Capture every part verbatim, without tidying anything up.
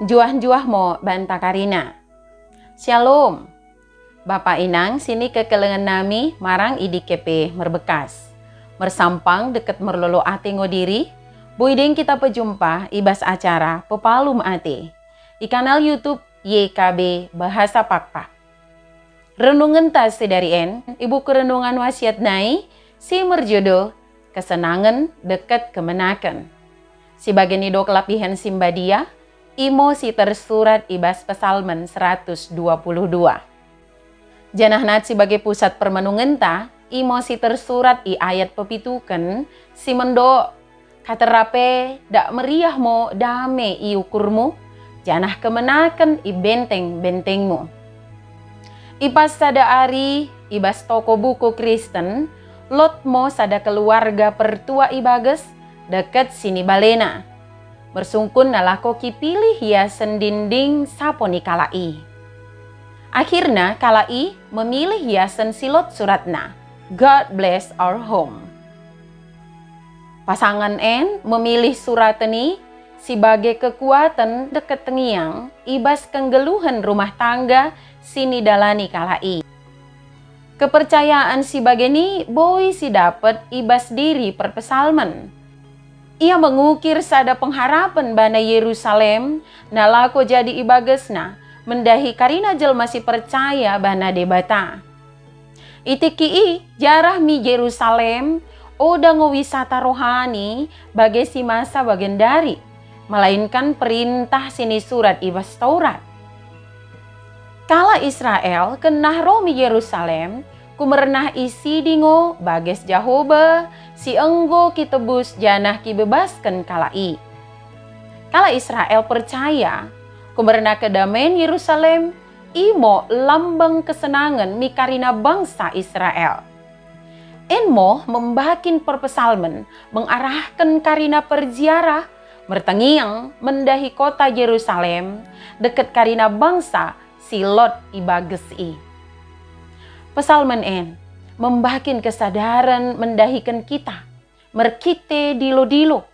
Njuah-njuah mo banta karina. Shalom. Bapa inang sini kekelengen nami marang i dike pe merbekas. Mersampang deket merlolo ate ngo diri, boi deng kita pejumpa i bas acara Pepalum Ate i kanal YouTube Y K B Bahasa Pakpak. Renungenta sidari en i buku Renungan Wasiat nai si merjudul Kesenangen Deket Kemenaken. Si bage nido kelapihen si mbadia, imo si tersurat i bas Pesalmen seratus dua puluh dua. Janah nat si bage pusat permenungenta, imo si tersurat i ayat pepituken si mendok, "Katera pe dak meriah mo dame i ukurmu, janah kemenaken i benteng-bentengmu." I pas sada ari, i bas toko buku Kristen, lot mo sada keluarga pertua i bages, deket sinibalena. Mersungkunna lako kipilih hiasen dinding sapo ni kalak i. Akhirna kalak i memilih hiasen si lot suratna, "God bless our home." Pasangen en memilih suraten i si bage kekuaten deket tengiang i bas kenggeluhen rumah tangga si nidalani kalak i. Kepercayaan si bage ni boi si dapet i bas diri perpesalmen. Ia mengukir sada pengharapen bana Yerusalem, nalako jadi i bagesna, mendahi karina jelma si percaya bana Debata. Itiki i, jarah mi Jerusalem, oda ngo wisata rohani bage si masa bagendari, melainkan perintah si nisurat i bas Taurat. Kalak Israel kennah ro mi Jerusalem, kumernah isidi ngo bages Jahoba si enggo kitebus janah kibebasken kalak i. Kalak Israel percaya, kumernah kedamen Jerusalem, imo lambang kesenangen mi karina bangsa Israel. En mo membakin perpesalmen mengarahken karina perziarah mertengiang mendahi kota Jerusalem, deket karina bangsa si lot i bages i. Pesalmen en membakin kesadaren mendahiken kita merkite dilo-dilo,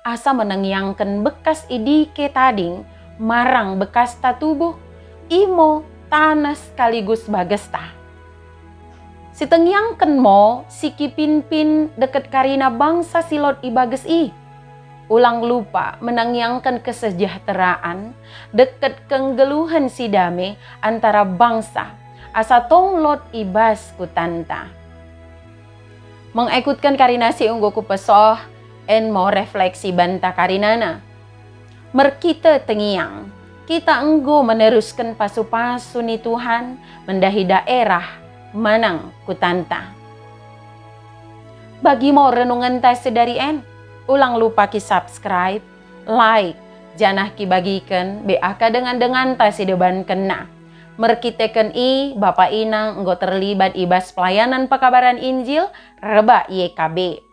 asa menengiangken bekas i dike tading marang bekasta tubuh, imo taneh sekaligus bagesta. Sitengiangken mo si kipinpin deket karina bangsa si lot i bages i. Ulang lupa menangiangken kesejahteraan deket kenggeluhen si dame antara bangsa, asa tong lot i bas kutanta. Mengekutken karina si enggo kupesoh, en mo refleksi banta karinana. Merkite tengiang, kita enggo menerusken pasu-pasu ni Tuhan mendahi daerah manang kutanta. Bagi mo renungenta sidari en, ulang lupa ki-subscribe, like, janah kibagiken be aka dengan-denganta si debankenna. Merkiteken i, bapa inang enggo terlibat i bas pelayanan pekabaran Injil rebak Y K B.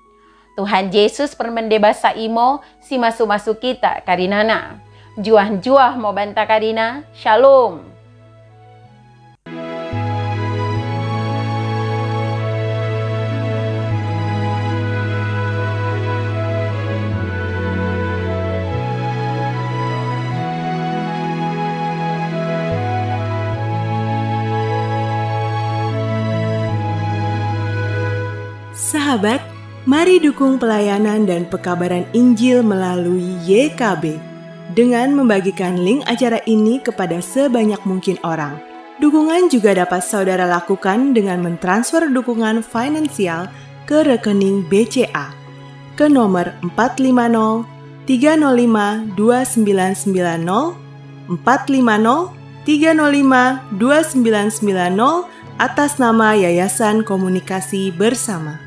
Tuhan Jesus permende basa imo si masu-masu kita karinana. Njuah-njuah mo banta karina. Shalom. Sahabat, mari dukung pelayanan dan pekabaran Injil melalui Y K B dengan membagikan link acara ini kepada sebanyak mungkin orang. Dukungan juga dapat saudara lakukan dengan mentransfer dukungan finansial ke rekening B C A ke nomor empat lima nol tiga nol lima dua sembilan sembilan nol, empat lima nol tiga nol lima dua sembilan sembilan nol, atas nama Yayasan Komunikasi Bersama.